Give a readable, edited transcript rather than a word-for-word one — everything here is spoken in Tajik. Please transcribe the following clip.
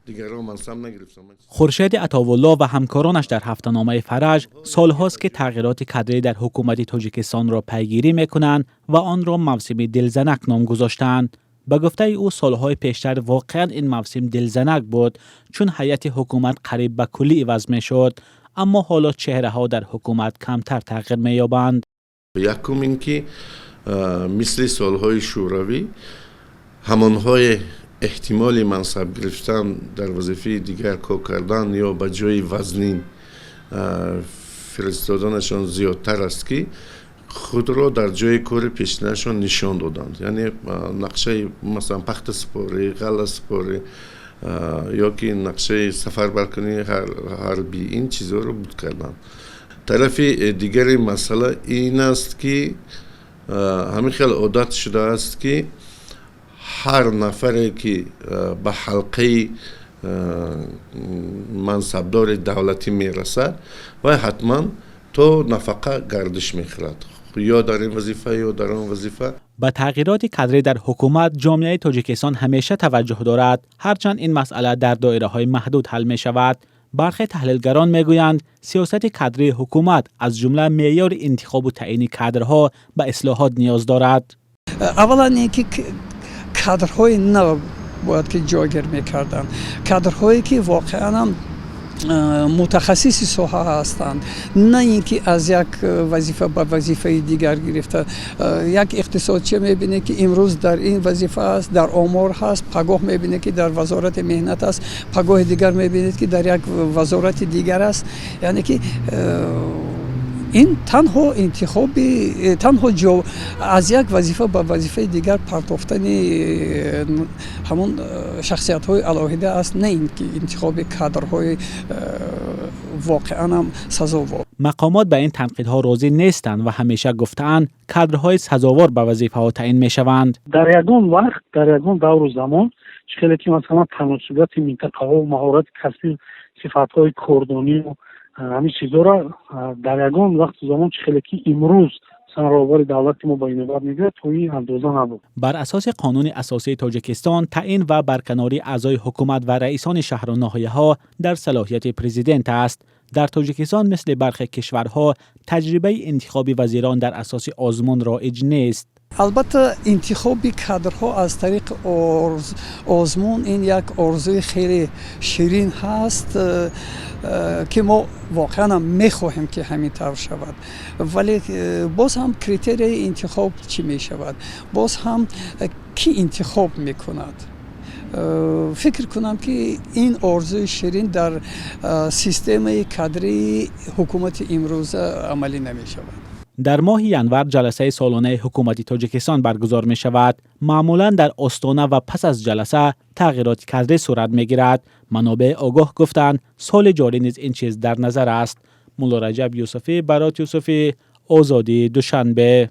Дигарон мансаб нагирифтам. Хуршеди Атовулло ва ҳамкоронаш дар ҳафтаномаи Фараҷ солҳост, ки тағйироти кадрӣ дар ҳукумати Тоҷикистонро пайгирӣ мекунанд ва онро мавсими дилзанак ном гузоштаанд. Ба гуфтаи ӯ, солҳои пештар воқеан ин мавсим дилзанак буд, чун ҳайати ҳукумат қариб ба куллӣ иваз мешуд, аммо ҳоло чеҳраҳо дар ҳукумат камтар тағйир меёбанд. Якум ин ки мисли солҳои Шӯравӣ ҳамонҳое эҳтимоли мансаб гирифтан, дар вазифаи дигар кор кардан ё ба ҷои вазнин фиристоданашон зиёдтар аст, ки худро дар ҷои кори пешинашон нишон доданд. Яъне нақшаи, масалан, пахтасупорӣ, ғалласупорӣ ё ки нақшаи сафарбаркунии ҳарбӣ, ин чизҳоро буд карданд. Тарафи дигари масъала ин аст, ки ҳамин хел одат шудааст, ки ҳар нафаре ки ба ҳалқаи мансабдори давлатӣ мерасад, вай ҳатман то нафақа гардиш мехӯрад, ё дар ин вазифа, ё дар он вазифа. Ба тағйироти кадрӣ дар ҳукумат ҷомеаи Тоҷикистон ҳамеша таваҷҷӯҳ дорад, ҳарчанд ин масъала дар доираҳои маҳдуд ҳал мешавад. Бархе таҳлилгарон мегӯянд, сиёсати кадрии ҳукумат, аз ҷумла меъёри интихобу таъини кадрҳо, ба ислоҳот ниёз дорад. Аввалан ин ки кадрҳои нав бояд ки ҷойгир мекарданд, кадрҳое ки воқеан ҳам мутахассиси соҳа ҳастанд, на ин ки аз як вазифа ба вазифаи дигар гирифта. Як иқтисодчия мебинед, ки имрӯз дар ин вазифа аст, дар омор ҳаст, пагоҳ мебинед, ки дар вазорати меҳнат аст, пагоҳи дигар мебинед, ки дар як вазорати дигар аст. Яъне ки ин танҳо интихоби, танҳо ҷо аз як вазифа ба вазифаи дигар партофтани ҳамон шахсиятҳои алоҳида аст, на ин ки интихоби кадрҳои воқеан ҳам сазовор. Мақомот ба ин танқидҳо розӣ нестанд ва ҳамеша гуфтаанд, кадрҳои сазовор ба вазифаҳо таъин мешаванд. Дар ягон вақт, дар ягон давру замон чӣ хеле ки, масалан, таносубияти минтақаҳо, маҳорати касбӣ, сифатҳои кордонию ҳамин чизҳоро дар ягон вақту замон, чӣ хеле ки имрӯз масалан роҳбари давлати мо ба инобат мегирад, то ин андоза набуд. Бар асоси қонуни асосии Тоҷикистон, таъин ва барканории аъзои ҳукумат ва раисони шаҳру ноҳияҳо дар салоҳияти президент аст. Дар Тоҷикистон, мисли бархе кишварҳо, таҷрибаи интихоби вазирон дар асоси озмун роиҷ нест. Албатта, интихоби кадрҳо аз тариқи озмун ин як орзуи хеле ширин ҳаст, ки мо воқеан ҳам мехоҳем, ки ҳамин тавр шавад, вале боз ҳам критерияи интихоб чӣ мешавад? Боз ҳам кӣ интихоб мекунад? Фикр кунам, ки ин орзуи ширин дар системаи кадрии ҳукумати имрӯза амалӣ намешавад. Дар моҳи январ ҷаласаи солонаи ҳукумати Тоҷикистон баргузор мешавад. Маъмулан дар остона ва пас аз ҷаласа тағйироти кадрӣ сурат мегирад. Манобеи огоҳ гуфтанд, соли ҷорӣ низ ин чиз дар назар аст. Муллораҷаб Юсуфӣ, Барот Юсуфӣ, Озодӣ, Душанбе.